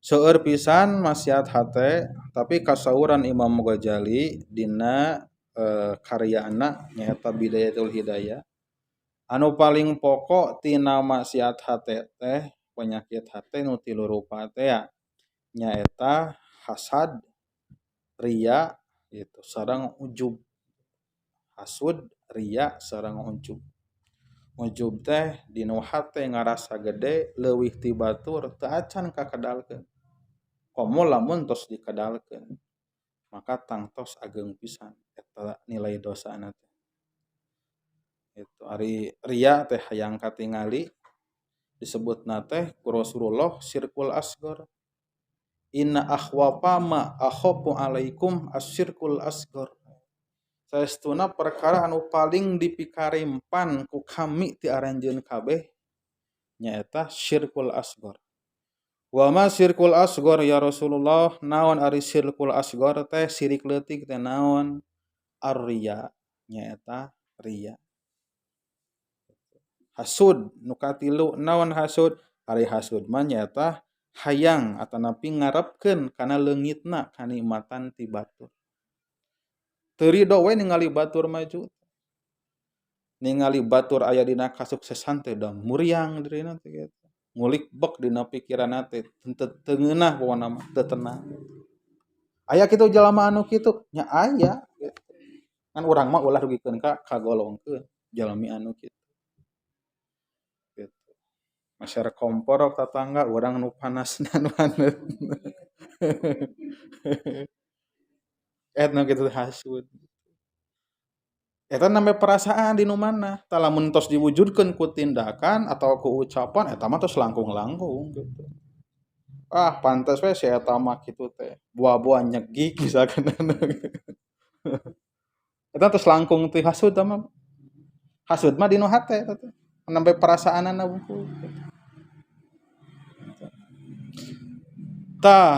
Seueur pisan maksiat hate tapi kasauran Imam Ghazali dina karyana nyaeta Bidayatul Hidayah anu paling pokok tina maksiat hate teh penyakit hate nu tilu rupa teh ya nyaeta hasad, riya gitu sareng ujub. Hasud, riya sareng ujub. Ujub teh dinu hate ngarasa gede leuwih ti batur teu acan kakedalkeun. Komo lamun tos dikedalkeun maka tangtos ageng pisan eta nilai dosana teh. Itu ari riya teh hayang katingali disebutna teh ku Rasulullah syirkul asghar. Inna akhwafa ma akhafu alaikum asyirkul asghar. Saestuna perkara anu paling dipikarimpan ku kami ti aranjeun kabeh nyaeta syirkul asghar. Wa ma syirkul asghar ya Rasulullah, naon ari syirkul asghar teh syirik leutik teh naon? Ar-riya nyaeta riya. Hasud nu katilu naon hasud? Ari hasud mah nyaeta hayang atanapi ngarepkeun kana leungitna kanikmatan ti batur. Teu rido we ningali batur maju. Ningali batur aya dina kasuksesan teh da muriang dirina teh kitu. Ngulik bek dina pikiranna teh teu ngeunah pokona mah teu tenang. Aya kitu jalma anu kitu nya aya gitu. Kan urang mah ulah dugikeun ka kagolongkeun jalmi anu kitu. Gitu. Masyarakat kompor tatangga urang nu panasna nu haneut. Eta kitu hasud. Eta namanya perasaan di nu mana. Tah lamun tos diwujudkeun ku tindakan atau ku ucapan eta mah tos langkung-langkung gitu. Ah pantes we si eta mah kitu teh. Buah-buah nyegik misalkan. Eta tos langkung ti hasud mah. Hasud mah di nu hate eta teh. Namanya perasaanana wungkul. Tah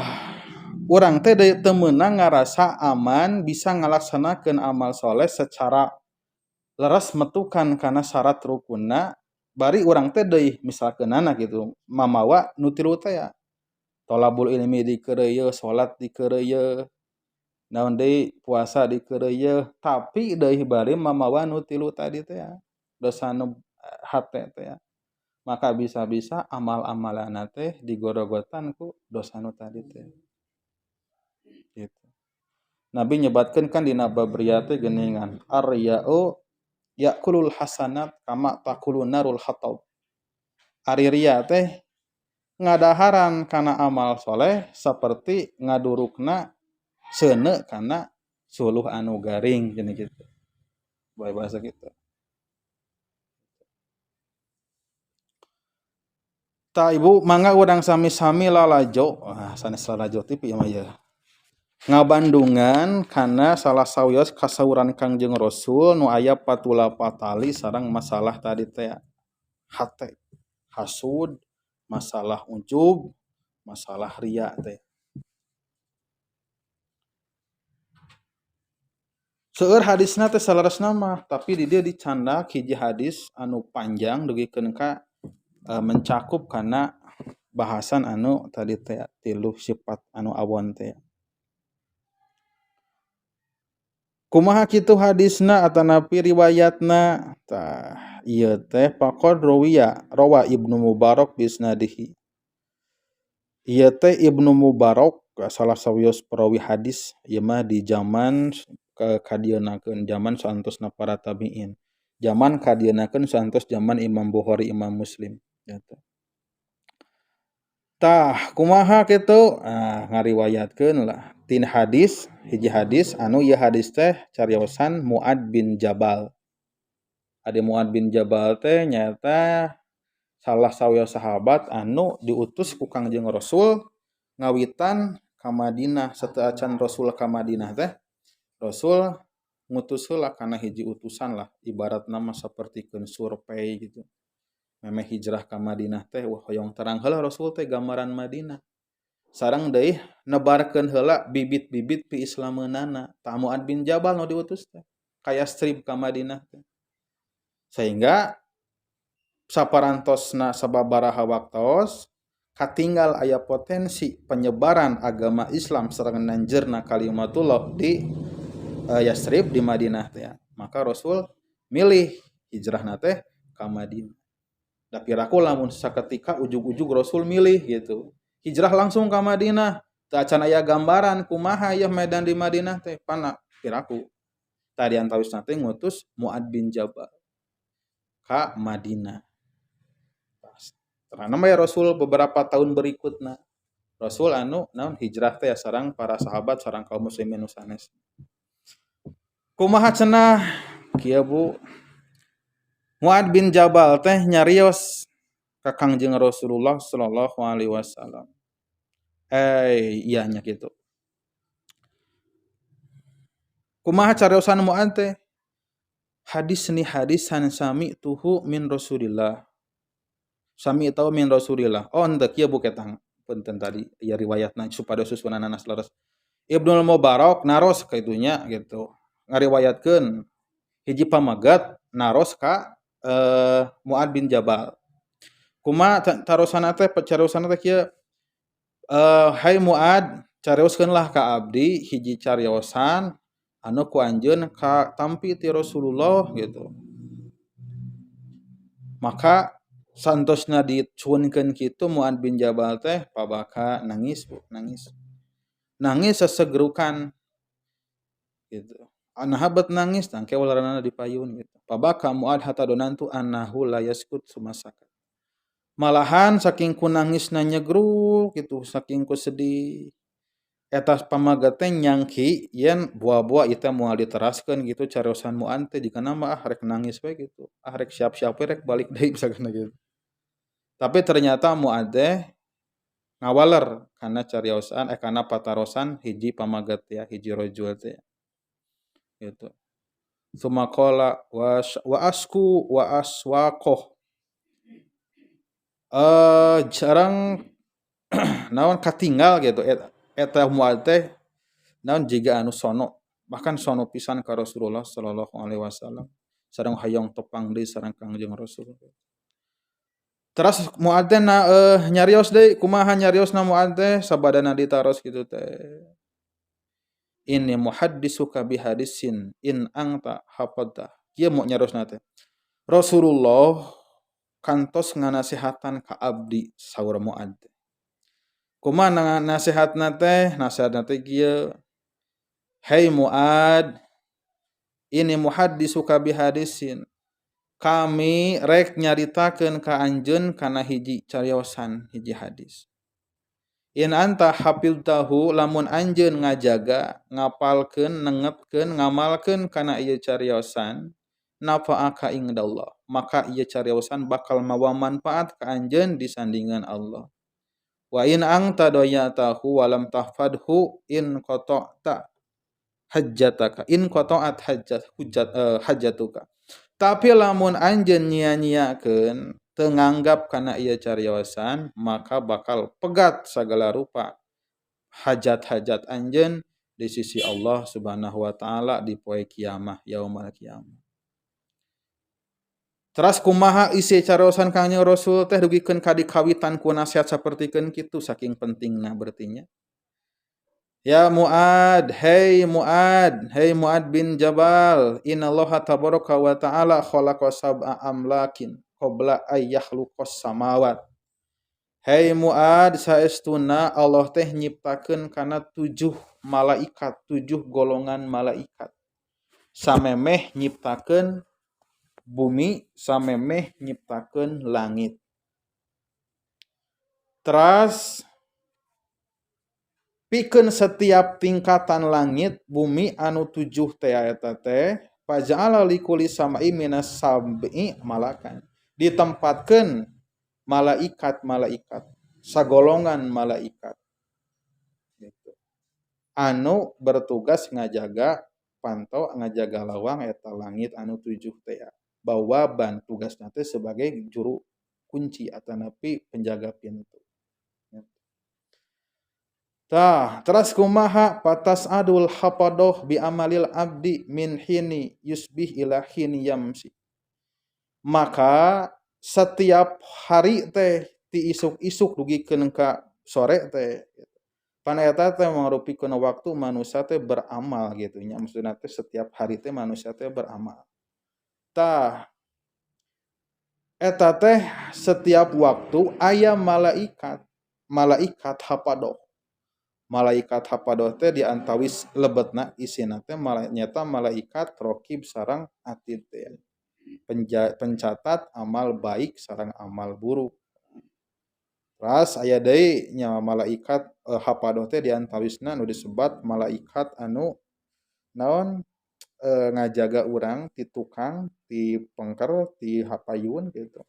urang teh teu meunang ngarasa aman bisa ngalaksanakeun amal soleh secara leres metukan kana syarat rukunna bari urang teh deui misalkeunana gitu mamawa nu tilu teh ya tolabul ilmi dikeureuyeun, salat dikeureuyeun, naon deui puasa dikeureuyeun, tapi deui bari mamawa nu tilu tadi teh ya dosa nu hate teh ya. Maka bisa-bisa amal-amalanna teh digorogotan ku dosa nu tadi teh. Gitu. Nabi nyebatkeun kan dina bab riya teh geuningan ar-riya'u ya'kulul hasanat kama ta'kulun narul hatab. Ari riya teh ngadaharan kana amal soleh seperti ngadurukna seuneu kana suluh anu garing gini gitu. Bae bahasa gitu. Ta ibu mangga urang sami-sami lalajo, ah sanes lalajo TV mah ya. Ngabandungan kana salah sawios kasauran Kangjeng Rasul nu aya patula patali sareng masalah tadi teh hate, hasud, masalah ujub, masalah riya teh. Seueur hadisna teh saleresna mah, tapi di dieu dicandak hiji hadis anu panjang dugikeun ka mencakup kana bahasan anu tadi teh tilu sifat anu awon teh. Kumaha kitu hadisna atanapi riwayatna? Tah ieu teh faqad rawiya rawa Ibnu Mubarak bisnadihi. Ieu teh Ibnu Mubarak salah sawios perawi hadis ieu mah di zaman kadieunakeun zaman saantosna para tabiin. Zaman kadieunakeun saantos zaman Imam Bukhari, Imam Muslim gitu. Tah kumaha kitu? Ah ngariwayatkeun lah tin hadis hiji hadis anu ieu hadis teh cariosan Muad bin Jabal. Adi Muad bin Jabal teh nyaeta salah sawios sahabat anu diutus ku Kangjeng Rasul ngawitan ka Madinah. Sateuacan Rasul ka Madinah teh Rasul ngutus heula kana hiji utusan lah, ibaratna mah sapertikeun survei gitu. Memeh hijrah ka Madinah teh wah hoyong terang heula Rasul teh gambaran Madinah. Sareng deui nebarkeun heula bibit-bibit piislameunana. Tah Muad bin Jabal nu diutus teh ka Yastrib ka Madinah teh. Sehingga saparantosna sababaraha waktos Katinggal aya potensi penyebaran agama Islam sareng nanjerna kalimatullah di Yasrib, di Madinah teh ya. Maka Rasul milih hijrahna teh ka Madinah. Da piraku lamun saketika ujug-ujug Rasul milih gitu. Hijrah langsung ka Madinah. Teu acan aya gambaran kumaha ya medan di Madinah teh, pana piraku. Tadi antawisna teh ngutus Muad bin Jabal ka Madinah. Karena ya Rasul beberapa tahun berikutnya Rasul anu naon hijrah teh ya sareng para sahabat, sareng kaum muslimin nu sanes. Kumaha cenah? Kieu, Bu. Muad bin Jabal teh nyarios ka Kangjeng Rasulullah sallallahu alaihi wasallam. Iya nya kitu. Kumaha cariosan Muad teh? Hadisni hadisan sami'tuhu min Rasulillah. Sami'tahu min Rasulillah. Oh, henteu kieu, Bu, ketang. Punten, tadi ya riwayatna supaya susunanana leres. Ibnul Mubarak naros ka itunya gitu. Ngariwayatkeun hiji pamagat naros ka Muad bin Jabal. Kumaha tarosana teh, cariosanna teh kieu. Hai Muad, carioskeun lah ka abdi hiji cariosan anu ku anjeun katampi ti Rasulullah gitu. Maka santosna dicuunkeun kitu, Muad bin Jabal teh pabaka nangis, Bu, nangis. Nangis sesegrukan gitu. Naha bet nangis? Tangke waleranana dipayun gitu. Pabaka Muad hatta donantu annahu la yaskut summa sakat. Malahan saking ku nangisna nyegruk gitu, saking ku sedih. Eta pamagat teh nyangki yen buah-buah ieu teh moal diteraskeun gitu cariosan Muad teh, jigana mah ah rek nangis we gitu. Ah, rek siap-siap we rek balik deui misalkan gitu. Tapi ternyata Muad teh ngawaler karena cariosan, karena patarosan hiji pamagat ya, hiji rojul teh. Gitu. Tsumma qala wa asku wa aswaqoh. Jarang naon katinggal gitu eta Muad teh naon jiga anu sono, bahkan sono pisan ka Rasulullah sallallahu alaihi wasallam, sareng hayang tepang deui sareng Kangjeng Rasul. Teras Muad teh na nyarios deui. Kumaha nyariosna Muad teh sabadana ditaros kitu teh? Inni muhaddisuka bihadisin in anta hafadta. Kieu mau nyariosna teh. Rasulullah kantos nganasehatan ka abdi, saur Muad teh. Kumaha nasihatna teh? Nasihatna teh kieu. Hai Muad, inni muhaddisuka bihadisin. Kami rek nyaritakeun ka anjeun kana hiji cariosan, hiji hadis. In anta hafidtahu, lamun anjeun ngajaga, ngapalkeun, nengetkeun, ngamalkeun kana ieu cariosan, nafa'aka indallah, maka ieu cariosan bakal mawa manfaat ka anjeun di sandingan Allah. Wa in anta dayya'tahu wa lam tahfadhu in qata'ta hajjataka, in qata'at hajjat hujjat hajjatuka. Tapi lamun anjeun nyia-nyiakeun, teu nganggap kana ieu cariosan, maka bakal pegat sagala rupa hajat-hajat anjeun di sisi Allah Subhanahu wa taala di poe kiamah, yaumal kiamah. Teras kumaha isi cariosan Kangjeng Rasul teh dugikeun ka dikawitan ku nasihat sapertikeun kitu, saking pentingna berartinya. Ya Muad, hey Muad, hey Muad bin Jabal, innallaha tabaraka wa ta'ala khalaqa sab'a amlakin qabla ay yakhluqas samawat. Hey Muad, saestuna Allah teh nyiptakeun kana 7 malaikat, 7 golongan malaikat. Samemeh nyiptakeun bumi, samemeh nyiptakeun langit. Teras pikeun setiap tingkatan langit bumi anu 7 teh eta teh, faja'ala likulli sama'i minas sab'i malakan, ditempatkeun malaikat-malaikat, sagolongan malaikat gitu, anu bertugas ngajaga pantau, ngajaga lawang eta langit anu 7 teh, bawaban tugasna teh sebagai juru kunci atanapi penjaga pintu. Tah, teras kumaha? Patas adul hapadoh bi amalil abdi min hini yusbih ila hini yamsi. Maka setiap hari teh Ti isuk-isuk dugikeun ka sore teh. Pan eta teh mangrupikeun waktu manusia teh beramal gitu nya. Maksudna teh setiap hari teh manusia teh beramal. Tah eta teh setiap waktu aya malaikat, malaikat hapadoh. Malaikat hapadoh teh diantawis lebetna isina teh nyata malaikat rokib sareng atid teh. Pencatat amal baik sareng amal buruk. Teras aya deui nya malaikat hapadoh teh diantawisna nu disebat malaikat anu naon ngajaga urang ti tukang, ti pengker, ti hapayun gitu.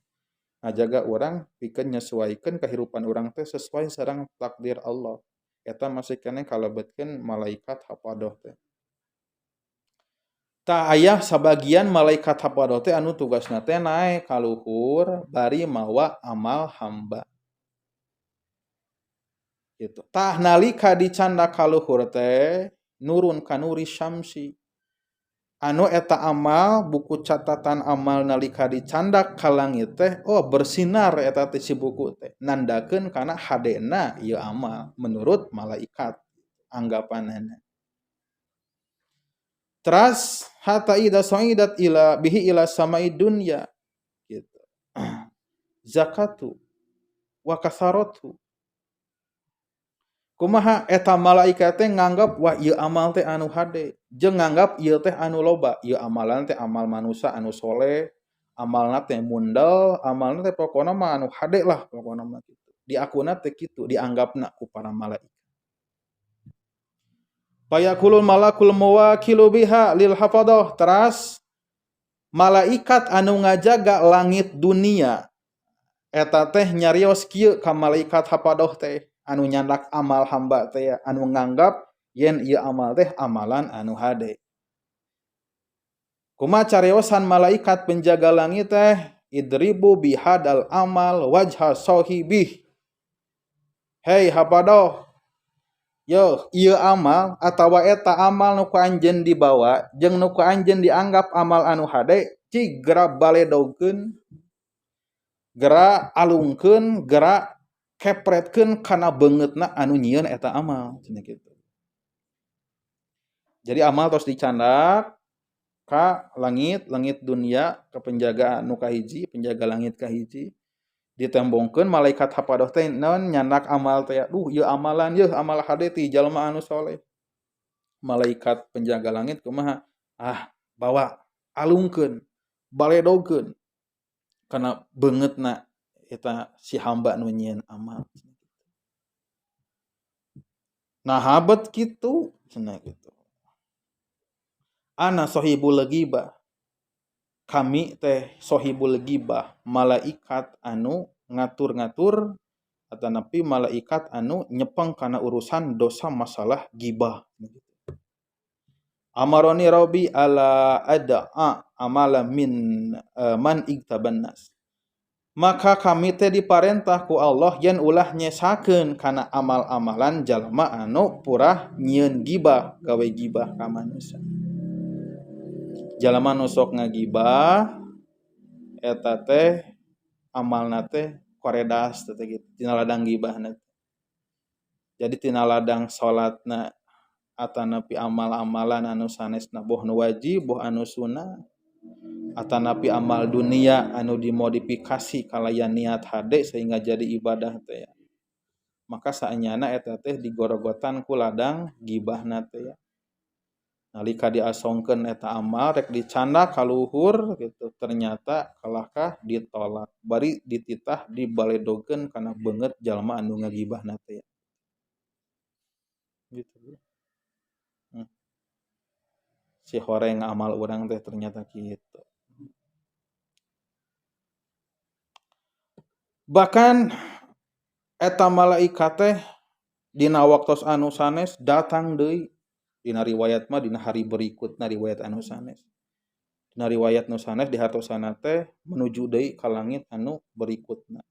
Ngajaga urang pikeun nyesuaikeun kahirupan urang teh sesuai sareng takdir Allah. Eta masih keneh kalebetkeun malaikat hapadoh teh. Tah aya sabagian malaikat hapadoh teh anu tugasna teh naek ka luhur bari mawa amal hamba. Gitu. Tah nalika dicandak ka luhur teh nurun kanuri syamsi. Anu eta amal buku catatan amal nalika dicandak ka langit teh oh bersinar eta teh si buku teh nandakeun kana hadena ieu amal menurut malaikat anggapanana. Teras hatta idza sa'idat ila bihi ila samai dunya gitu. Zakatu wa kasaratu. Kumaha eta malaikat teh nganggap wah ieu amal teh anu hade jeung nganggap ieu teh anu loba, ieu amalan teh amal manusia anu soleh, amalna teh mundel, amalna teh pokona mah anu hade lah pokona mah kitu. Diakuna teh kitu, dianggapna ku para malaikat. Fayaqulul malakul muwakilu biha lil hafadhah. Teras malaikat anu ngajaga langit dunia eta teh nyarios kieu ka malaikat hafadoh teh anu nyandak amal hamba teh anu nganggap yen ieu amal teh amalan anu hade. Kumaha cariosan malaikat penjaga langit teh idribu bihadal amal wajha sahibih. Hei hafadoh, yo ieu amal atawa eta amal nu ku anjeun dibawa jeung nu ku anjeun dianggap amal anu hade cig gera baledogkeun, gera alungkeun, gera kepretkeun kana beungeutna anu nyieun eta amal cenah kitu. Jadi amal tos dicandak ka langit, langit dunia ka penjaga nu kahiji, penjaga langit kahiji. Ditembongkeun malaikat hapadoh teh naon nyandak amal teh, duh ieu amalan yeuh amal hade ti jalma anu soleh. Malaikat penjaga langit kumaha? Ah, bawa alungkeun, baledogkeun kana beungeutna eta si hamba nu nyieun amal. Nah habet kitu cenah kitu. Ana sahibul ghibah. Kami teh sahibul ghibah, malaikat anu ngatur-ngatur atanapi malaikat anu nyepeng kana urusan dosa masalah ghibah. Amaroni rabbi ala ad'a amala min man igtaban nas. Maka kami teh diparentah ku Allah yen ulah nyesakeun kana amal-amalan jalma anu purah nyieun gibah, gawe gibah ka manusia. Jalma nu sok ngagibah eta teh amalna teh koredas teh gitu, tina ladang gibahna. Jadi tina ladang salatna atanapi amal-amalan anu sanesna boh nu wajib boh anu sunnah atanapi amal dunia anu dimodifikasi kalayan niat hade sehingga jadi ibadah teh ya. Maka saenyana eta teh digorogotan ku ladang gibahna teh ya. Nalika diasongkeun eta amal rek dicandak ka luhur gitu, ternyata kalahkah ditolak bari dititah dibaledogeun kana beungeut jalma anu ngagibahna teh ya. Gitu. Si horeng amal urang teh ternyata kitu. Bahkan eta malaikat teh dina waktos anu sanes datang deui. Dina riwayat mah dina hari berikutna riwayat anu sanes. Dina riwayat nu sanes di hartosana teh menuju deui ka langit anu berikutna.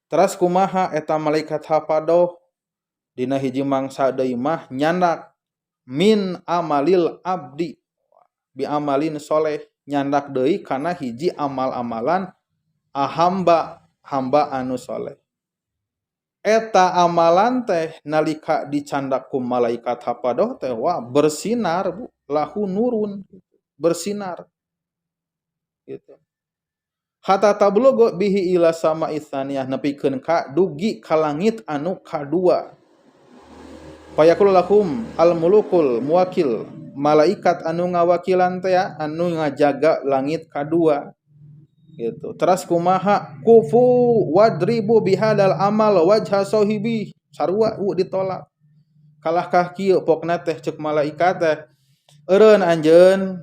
Teras kumaha eta malaikat hafadoh dina hiji mangsa deui mah nyandak min amalil abdi bi amalin soleh, nyandak deui kana hiji amal-amalan hamba, Hamba anu soleh. Eta amalan teh nalika dicandak ku malaikat hapadoh teh, wah, bersinar, Bu, lahu nurun, bersinar gitu. Hatta tablugha bihi ila sama'i tsaniyah, nepikeun ka dugi ka langit anu kadua. Fayaqulu lahum al mulukul muwakil, malaikat anu ngawakilan teh anu ngajaga langit kadua gitu. Teras kumaha? Kufu wadribu bihadal amal wajha sahibi. Sarua, Bu, ditolak. Kalahkah kieu pokna teh, cek malaikat teh, eureun anjeun,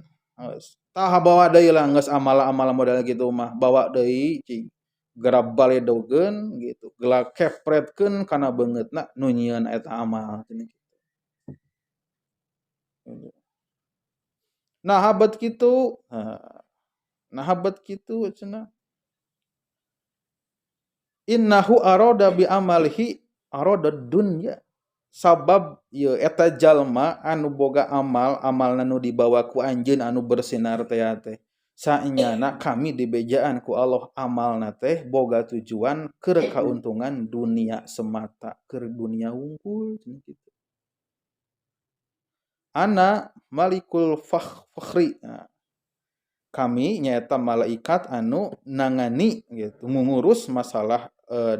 tah bawa deui lah, geus amal-amal model gitu mah bawa deui, cing gerab baledogeun gitu, gelak kepretkeun kana beungeutna nu nyieun eta amal cenah gitu. Nah, habet kitu, nah, habet kitu cenah. Innahu arada bi amalihi arada dunya, sabab ieu eta jalma anu boga amal, amalna nu dibawa ku anjeun anu bersinar teh teh saenyana kami dibejaan ku Allah amalna teh boga tujuan keur kauntungan dunia semata, keur dunia wungkul cenah kitu. Ana malikul fakhri. Nah, kami nyaeta malaikat anu nangani gitu, mengurus masalah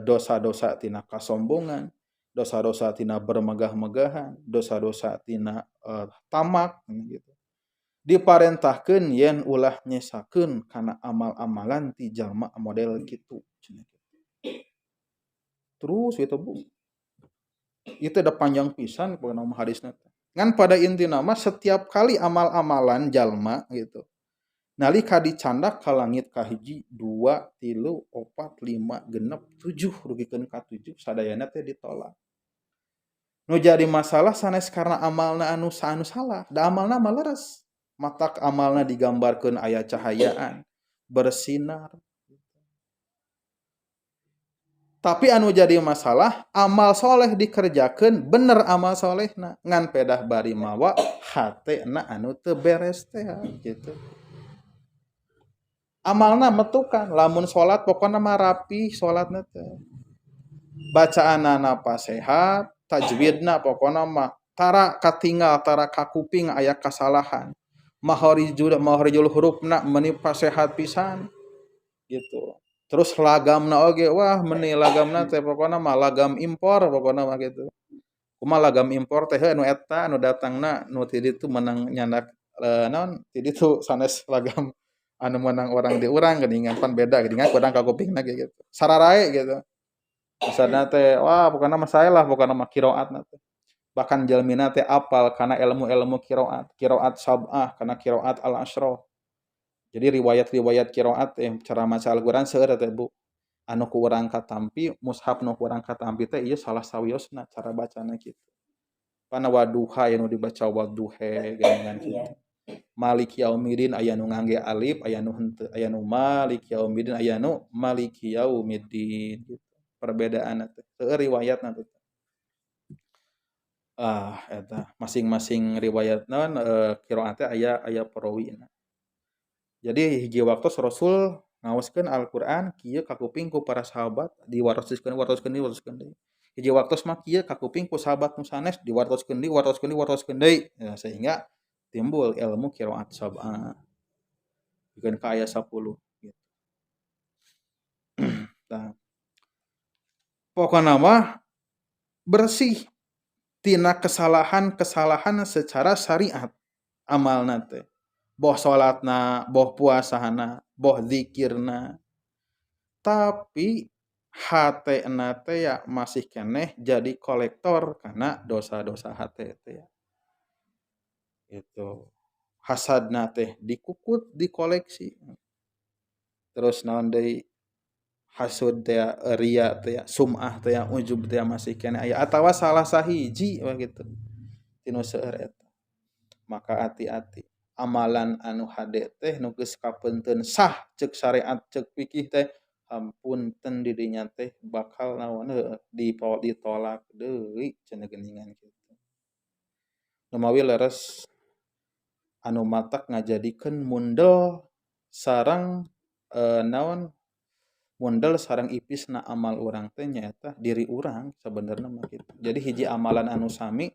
dosa-dosa tina kasombongan, dosa-dosa tina bermegah-megahan, dosa-dosa tina tamak gitu. Diparentahkeun yen ulah nyesakeun kana amal-amalan ti jalma model kitu cenah. Terus itu, Bu. Itu ada panjang pisan pokona mah hadisna teh. Ngan pada intina mah setiap kali amal-amalan jalma gitu nalika dicandak ka langit kahiji, dua, tilu, opat, lima, genep, tujuh, rugikeun ka tujuh, sadayana teh ditolak. Nu jadi masalah sanes karena amalna anu anu salah, da amalna mah leres. Matak amalna digambarkeun aya cahayaan, bersinar. Tapi anu jadi masalah, amal soleh dikerjakan bener amal solehna, ngan pedah bari mawa hatena anu teu beres teh gitu. Amalna metukan, lamun salat pokona mah rapi salatna teh. Bacaanana sehat, tajwidna pokona mah tara katinggal, tara kakuping aya kasalahan. Makharijul makharijul hurufna meuni sehat pisan gitu. Terus lagamna oge, wah, meni lagamna teh pokona mah lagam impor pokona mah gitu. Kumaha lagam impor teh? Nu eta nu datangna nu ti ditu menang nyandak naon ti ditu, sanes lagam anu menang orang di urang geuningan, pan beda geuningan kurang ka kupingna ge gitu. Sararae gitu. Misalna teh, wah, pokona mah sae lah pokona mah qiraatna teh. Bahkan jalmina teh apal kana ilmu-ilmu qiraat, qiraat sab'ah, kana qiraat al-asyroh. Jadi riwayat-riwayat qiraat teh, cara maca Al-Qur'an seueur teh, Bu. Anu ku urang katampi, mushaf nu ku urang katampi teh ieu salah sawiosna cara bacana kitu. Pana waduha aya nu dibaca waduhe geuningan kitu. Malik yaumiddin aya nu ngangge alif, aya nu henteu, aya nu malik yaumiddin, aya nu maliki yaumiddin gitu. Perbedaanna teh seueur riwayatna teh. Ah, eta masing-masing riwayat naon qiraat teh aya aya perawina. Jadi hiji waktu Rasul ngaoskeun Al-Qur'an kieu kakuping ku para sahabat, diwartoskeun, wartoskeun deui, wartoskeun deui. Hiji waktu mah kieu kakuping ku sahabat nu sanes, diwartoskeun deui, wartoskeun deui, wartoskeun deui. Ya, sehingga timbul ilmu qiraat sab'ah. Pikeun ka aya 10 gitu. Tah. Pokona mah bersih tina kesalahan-kesalahan secara syariat amalna teh. Boh salatna, boh puasana, boh zikirna. Tapi hatena teh ya masih keneh jadi kolektor karena dosa-dosa hate teh ya. Gitu. Hasadna teh dikukut, dikoleksi. Terus naon deui, hasud teh, ria teh, sum'ah teh, ujub teh masih keneh aya atawa salah sahiji wah gitu. Tinu seueur eta. Maka hati-hati, amalan anu hade teh nu geus kapenteun sah cek syariat, cek fikih teh, hapunten, di dinya teh bakal naon heueuh ditolak deui cenah geuningan kitu. Numawi leres anu matak ngajadikeun mundel sareng naon Mundel sareng ipisna amal urang teh nyaeta diri urang sabenerna mah kitu. Jadi hiji amalan anu sami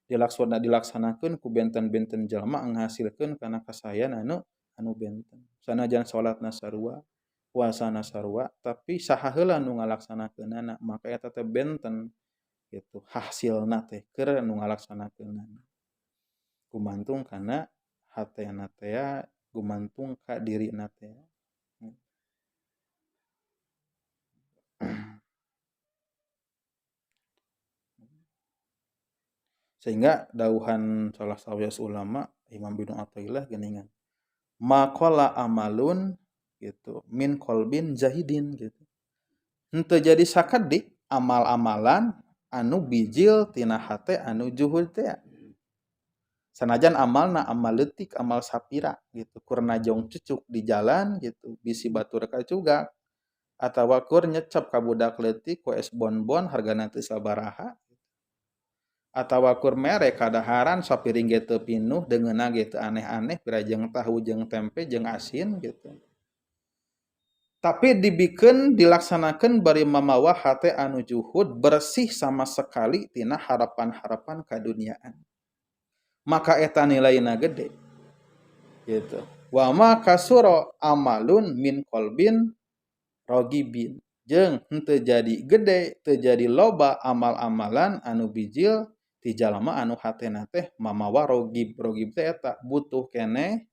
dilaksanakeun ku benten-benten jalma ngahasilkeun kana kasayan anu anu benten. Sanajan salatna sarua, puasana sarua, tapi saha heula nu ngalaksanakeunana, maka eta teh benten gitu hasilna teh keur nu ngalaksanakeunana. Gumantung kana hatena teh, gumantung ka dirina teh. Sehingga dauhan salah sawios ulama Imam Ibnu Athaillah geuningan maqala amalun gitu min qalbin zahidin gitu. Henteu jadi sakedik amal-amalan anu bijil tina hate anu juhud teh. Sanajan amalna amal leutik, amal sapira gitu, kur najong cucuk di jalan gitu, bisi batur kacugak atawa kur nyecep ka budak leutik ku es bonbon hargana teu sabaraha, atawa kur mere kadaharan sapiring ge teu pinuh, deungeunna ge teu aneh-aneh, pira jeung tahu jeung tempe jeung asin gitu. Tapi dibikeun dilaksanakeun bari mamawa hate anu juhud, bersih sama sekali tina harapan-harapan kaduniaan. Maka eta nilaina gede gitu. Wa ma kasura amalun min qalbin ragibin, jeung henteu jadi gede, teu jadi loba amal-amalan anu bijil ti jalma anu hatena teh mamawa rogib. Rogib teh eta butuh keneh,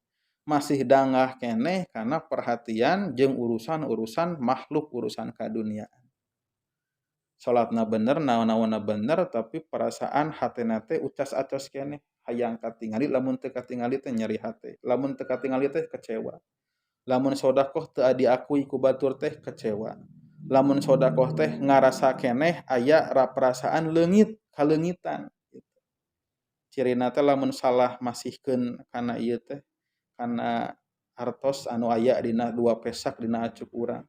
masih dangah keneh karena perhatian jeung urusan-urusan makhluk, urusan kaduniaan. Salatna bener, naon-naonna bener, tapi perasaan hatena teh ucas-acos keneh, hayang katingali, lamun teu katingali teh nyeri hate, lamun teu katingali teh kecewa, lamun sodakoh teu diakui ku batur teh kecewa, lamun sodakoh teh ngarasa keneh aya perasaan leungit, kaleungitan gitu. Cirina teh lamun salah masihkeun kana ieu teh, kana artos anu aya dina 2 pesak dina acuk urang,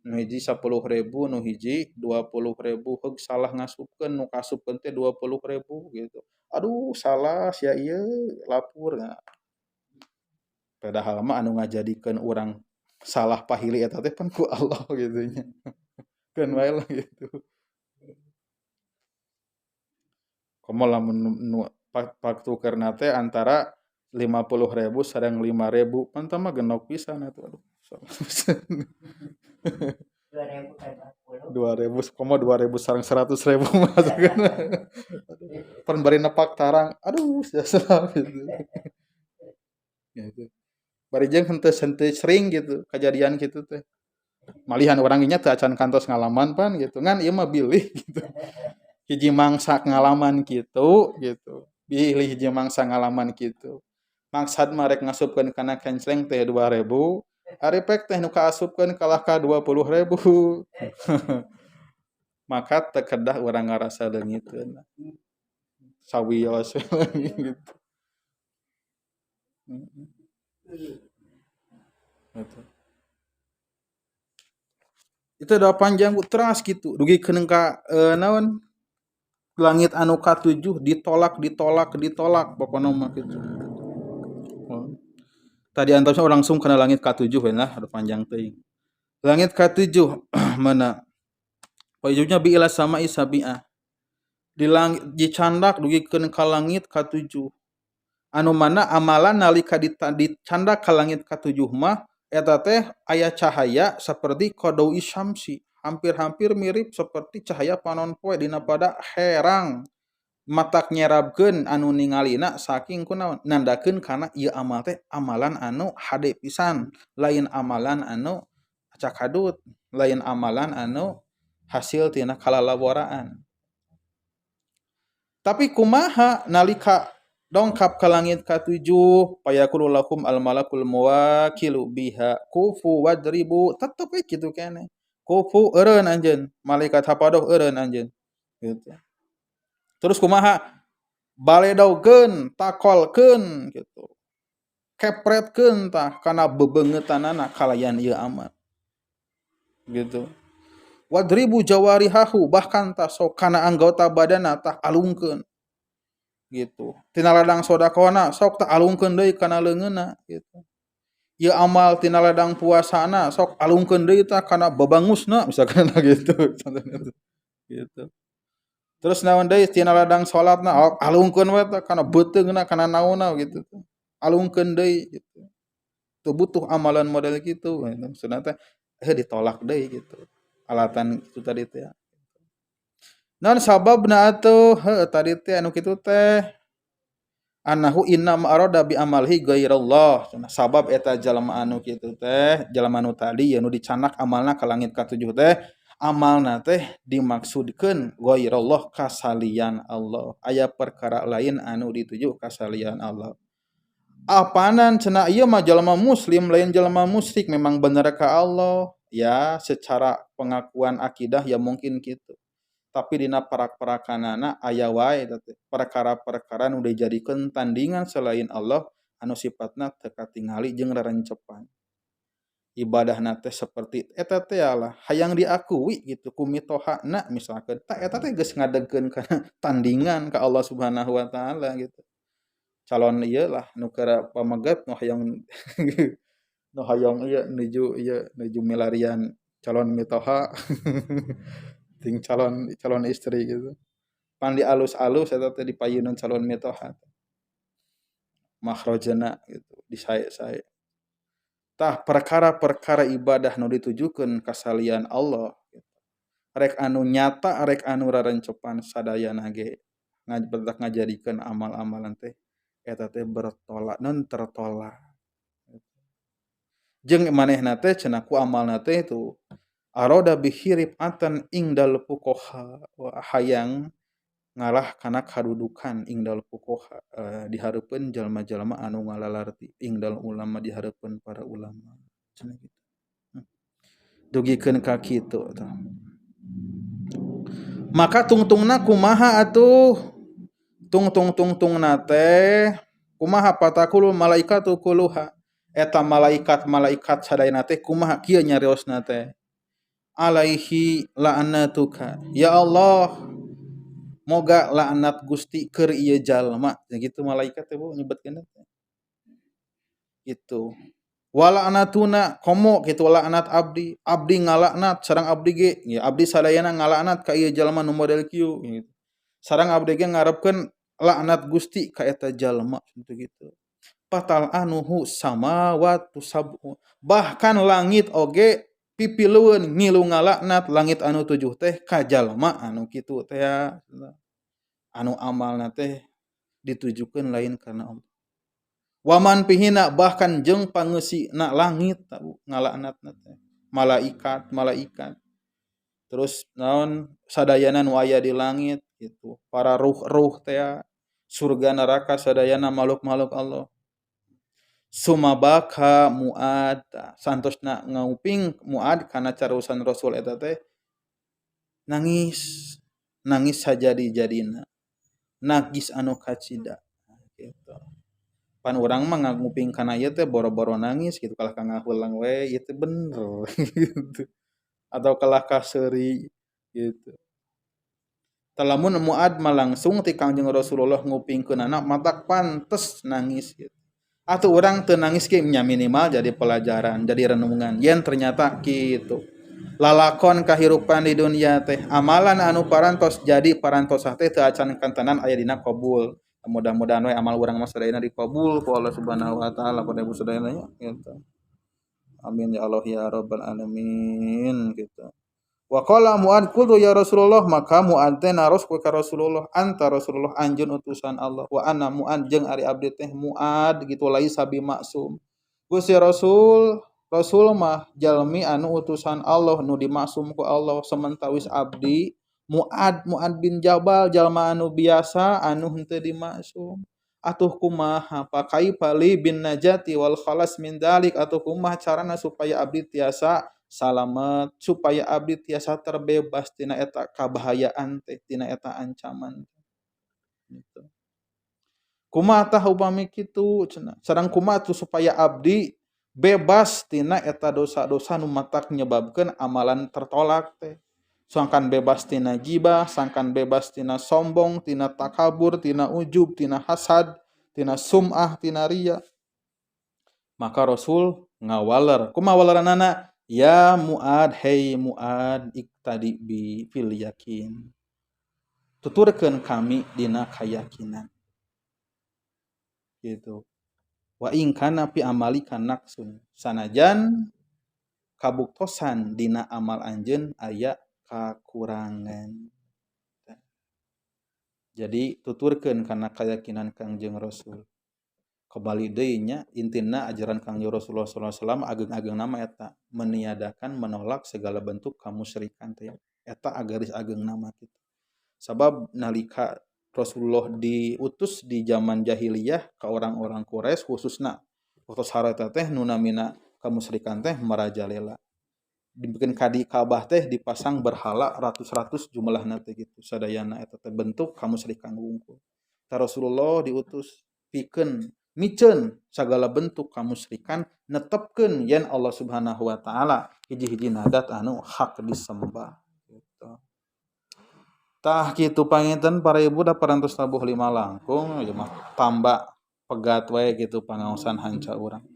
nu hiji 10.000, nu hiji 20.000, heug salah ngasupkeun, nu kasupkeun teh 20.000 gitu. Aduh salah sia ieu lapur. Nah, padahal mah anu ngajadikeun urang salah pahili eta teh pan ku Allah gitu nya. Keun wae lah gitu. Komo lamun nu paktukeurna teh antara 50.000 sareng 5.000, pan tah mah genok pisan atuh. Aduh, salah pisan. 2.000 2.000 komo 2.000 sareng 100.000 mah kan. Pan bari nepak tarang, aduh salah gitu. Gitu. Bari jeung henteu sering gitu kejadian kitu teh. Malihan urang nya teu acan kantos ngalaman pan gitu. Ngan ieu mah bilih gitu. Hiji mangsa ngalaman kitu gitu. Bilih hiji mangsa ngalaman kitu. Maksad mah rek ngasupkeun kana kencleng teh 2.000, ari pek teh nu kaasupkeun kalah ka 20.000. Maka teu kedah urang ngarasa leungiteun. Sawios gitu. Gitu. Itu udah panjang teras gitu. Dugi keun ka naon? Langit anu ka-7 ditolak, ditolak, ditolak pokona mah gitu. Oh. Tadi antaranya langsung kana langit ka-7 we lah, aduh panjang teuing. Langit ka-7 mana? Wajibnya bi ila sama'i sabi'ah. Di langit dicandak dugikeun ka langit ka-7. Anu mana amalan nalika dicandak ka langit ka-7 mah eta teh aya cahaya seperti qada'i syamsi, hampir-hampir mirip seperti cahaya panon poe dina pada herang. Matak nyerabkeun anu ningalina saking kunaon nandakeun kana ieu amal teh amalan anu hade pisan, lain amalan anu acakadut, lain amalan anu hasil tina kalalaworaan. Tapi kumaha nalika dongkap ka langit ka-7, fayaqulu lahum al malakul muwakilu biha kufu wadribu, tetep we kitu keneh. Kufu eureun anjeun, malaikat hapadoh eureun anjeun gitu. Terus kumaha? Baledogkeun, takolkeun gitu. Kepretkeun tah kana bebeungeutanana kalayan ieu amal. Gitu. Wadribu jawarihahu, bahkan tah sok kana anggota badana tah alungkeun. Gitu. Tina ladang sodakohna sok tah alungkeun deui kana leungeunna gitu. Ieu amal tina ladang puasana sok alungkeun deui tah kana babangusna misalkan gitu gitu. Terus naon deui, tina ladang salatna alungkeun we tah kana beuteungna, kana naonna gitu. Alungkeun deui gitu. Teu butuh amalan model kitu maksudna teh ditolak deui gitu. Alatan itu tadi teh. Naon sababna atuh? Heuh, tadi teh anu kitu teh annahu innama arada bi amalihi ghairallah. Sabab eta jalma anu kitu teh, jalma anu tadi anu dicanak amalna ka langit katujuh teh, amalna teh dimaksudkeun ghairallah, kasalian Allah. Aya perkara lain anu dituju kasalian Allah. Apanan cenah ieu mah jalma muslim, lain jalma musyrik, memang bener ka Allah ya, secara pengakuan akidah ya mungkin gitu. Tapi dina parak-parakanana aya wae teh perkara-perkara nu dijadikeun tandingan selain Allah anu sifatna teu katingali jeung rerencepan. Ibadahna teh seperti eta teh lah, hayang diakui gitu ku mitohana misalkan. Tah, eta teh geus ngadegkeun kana tandingan ka Allah Subhanahu wa Taala gitu. Calon ieu lah nu keur pameget, nu hayang ieu nuju, ieu nuju milarian calon mitoha ting calon calon istri gitu. Pan dialus-alus eta teh dipayunan calon mitoha. Makhrajna gitu, disae-sae. Tah, perkara-perkara ibadah nu ditujukeun kasalian Allah gitu. Rek anu nyata, rek anu rarencepan, sadayana ge ngabetak ngajadikeun amal-amalan teh eta teh bertolak non tertolak. Jeung manehna teh cenah ku amalna teh itu arada bihi rif'atan indal fuqaha, hayang ngalah kana kadudukan indal fuqaha, di hareupeun jalma-jalma anu ngalalarti, indal ulama, di hareupeun para ulama cenah kitu. Dugikeun ka kitu tah. Maka tungtungna kumaha atuh? Tungtung tungtungna teh kumaha? Fataqulul malaikatu kulluha, eta malaikat-malaikat sadayana teh kumaha, kieu nyariosna teh, alaihi la'natuka ya Allah, moga laknat Gusti keur ieu jalma gitu. Malaikat teh, Bu, nyebutkeun teh gitu, walaknatuna, komo kitu laknat abdi, abdi ngalaknat sareng abdi ge ya, abdi sadayana ngalaknat ka ieu jalma nu model kieu gitu. Sareng abdi ge ngarepkeun laknat Gusti ka eta jalma gitu gitu. Fatal'anuhu samawatu sab'u, bahkan langit oge pipilueun ngilu ngalaknat langit anu tujuh teh ka jalma anu kitu teh, anu amalna teh ditujukeun lain karena Allah. Waman fihina, bahkan jeung pangeusina langit ngalaknatna teh, malaikat malaikat, terus naon, sadayana nu aya di langit gitu, para ruh-ruh teh, surga neraka, sadayana makhluk-makhluk Allah. Summa baka Muad, santosna nguping Muad kana carusan Rasul eta teh, nangis, nangis sajadi-jadina, nangis anu kacida gitu. Pan urang mah nguping kana ieu teh boro-boro nangis gitu, kalah ka ngahulang we ieu teh bener gitu, atau kalah ka seuri gitu. Lamun Muad mah langsung ti Kangjeng Rasulullah ngupingkeunana, matak pantes nangis gitu. Atau urang teu nangis ge nya minimal jadi pelajaran, jadi renungan yen ternyata gitu lalakon kahirupan di dunia teh, amalan anu parantos jadi parantos teh teu acan kantenan aya dina qabul. Mudah-mudahan we amal urang mah sadayana dikabul ku Allah Subhanahu wa Taala pada ibu sadayana nya gitu. Amin ya Allah ya Rabbal alamin gitu. Wa qala Muad qultu ya Rasulullah, maka Muad teh naros ka Rasulullah, anta Rasulullah, anjeun utusan Allah, wa ana Muad, jeung ari abdi teh Muad gitu, laisa bi maksum. Gusti Rasul, Rasul mah jalmi anu utusan Allah nu dimaksum ku Allah, sementawis abdi Muad, Muad bin Jabal, jalma anu biasa anu henteu dimaksum. Atuh kumaha, fakaifa li bin najati wal khalas min dalik, atuh kumaha carana supaya abdi tiasa salamet, supaya abdi tiasa terbebas tina eta kabahayaan teh, tina eta ancaman gitu? Kumaha tah upami kitu cenah? Sareng kumaha tuh supaya abdi bebas tina eta dosa-dosa nu matak nyebabkeun amalan tertolak teh, sangkan bebas tina gibah, sangkan bebas tina sombong, tina takabur, tina ujub, tina hasad, tina sum'ah, tina riya? Maka Rasul ngawaler. Kumaha waleranana? Ya Muad, hey Muad, iqtadi bi fil yakin. Tuturkeun kami dina kayakinan. Gitu. Wa in kana fi amalika naqsun. Sanajan kabuktosan dina amal anjeun aya kakurangan. Jadi tuturkeun kana kayakinan Kangjeng Rasul. Kembali deui nya, intina ajaran Kangjeng Rasulullah sallallahu alaihi wasallam ageung-ageung nama eta meniadakan, menolak segala bentuk kamusyrikan teh. Eta garis ageung nama kitu. Sabab nalika Rasulullah diutus di zaman jahiliyah ke orang-orang Quraisy, khususna waktu harita teh nu namina kamusyrikan teh marajalela. Dibikin kadi Ka'bah teh dipasang berhala ratus-ratus jumlahna teh gitu, sadayana eta teh bentuk kamusyrikan wungkul. Ta Rasulullah diutus pikeun miceun segala bentuk kamusyrikan, netepkeun yen Allah Subhanahu wa taala hiji-hiji nadat anu hak disembah gitu. Tah kitu panginten, para ibu, da parantos tabuh 5 langkung ieu mah, tambah pegat wae gitu pangaosan hanca urang.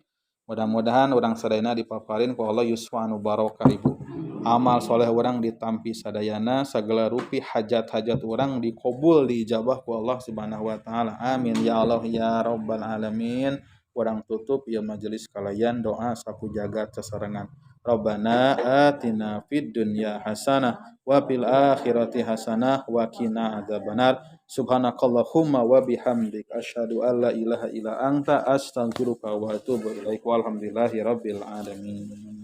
Mudah-mudahan urang sadayana dipaparin ku Allah yuswa anu barokah, ibu. Amal soleh urang ditampi sadayana, segala rupi hajat-hajat urang dikobul, diijabah ku Allah Subhanahu wa taala. Amin ya Allah ya rabbal alamin. Urang tutup ya majelis kalayan doa sapu jagat sasarengan. Rabbana atina fid dunya hasanah wa fil akhirati hasanah wa qina adzabannar. Subhanakallahumma wa bihamdik asyhadu an la ilaha illa anta astaghfiruka wa atubu ilaik. Walhamdulillahi rabbil alamin.